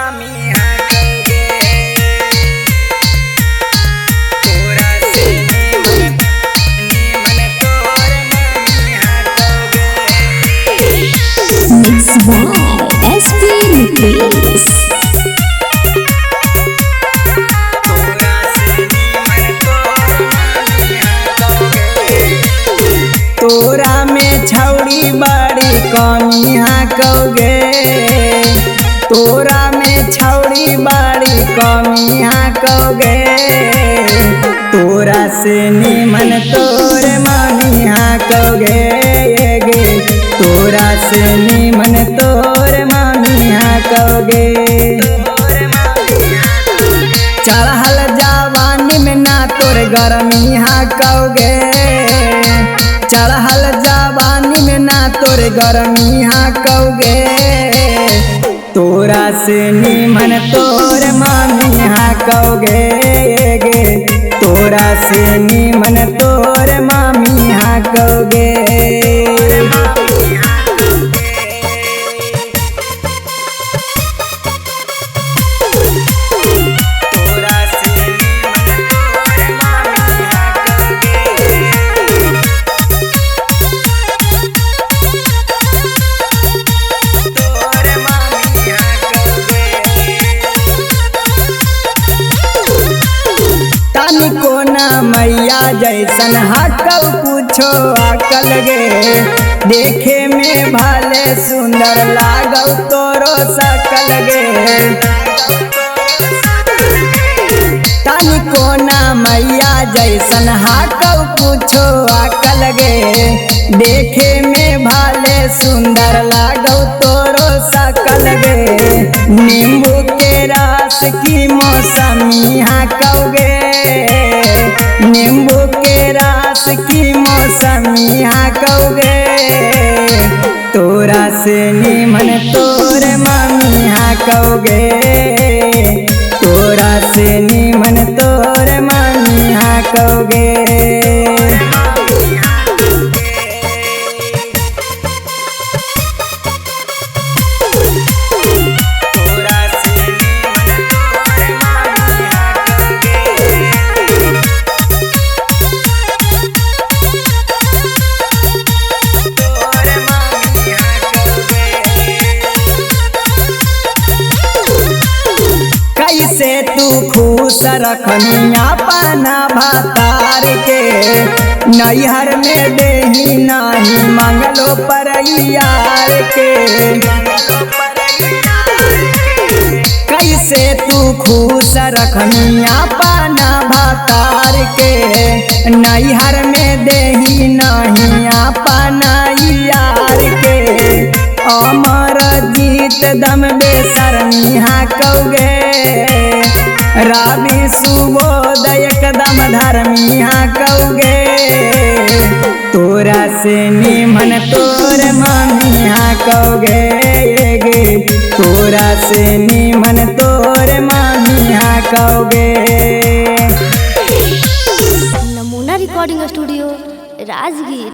मामी हाकौगे। तोरा से निमन निमन तोर मामी हाकौगे। Mix by SP Nitesh. तोरा से निमन तोर मामी हाकौगे। तोरा में छौड़ी बड़ी कमी हाकौगे। तोरा में छौड़ी बड़ी कमी हाकौगे। तोरा से निमन तोर मामी हाकौगे गे। तोरा से निमन तोर मामी हाकौगे। चढ़ल जवानी में ना तोर गरमी हाकौगे। चढ़ल जवानी में ना तोर गरमी हाकौगे। तोरा से निमन तोर मामी हाकौगे गे। तोरा से निमन तोर मामी हाकौगे। तोरा से निमन तोर मामी हाकौगे। तोर मामी हाकौगे। तनिको ना मैया जैसन हाकौ कुछो अकल गे। देखे में भले सुंदर लागौ तोरो सकल गे। तनिको ना मैया जैसन हाकौ कुछो अकल गे। देखे में भले सुंदर लागौ तोरो सकल गे। नींबू के रस की मौसमी हाकौगे। नींबू के रस की मौसमी हाकौगे। तोरा से निमन तोर मामी हाकौगे। तोरा से निमन तोर मामी हाकौगे। तोरा से निमन तोर मामी हाकौगे। तोर मामी हाकौगे। कैसे तू खुश रखनी अपना भातार के। नैहर में देही नहीं मंगलो पर यार के। कैसे तू खुश रखनी अपना भातार के। नैहर में देही नहीं अपना यार के। अमर जीत दम बेसरमी हाकौगे। रावी सुबोध एकदम धर्मी हाकौगे। तोरा से निमन तोर मामी हाकौगे गे। तोरा से निमन तोर मामी हाकौगे। नमूना रिकॉर्डिंग स्टूडियो राजगीर।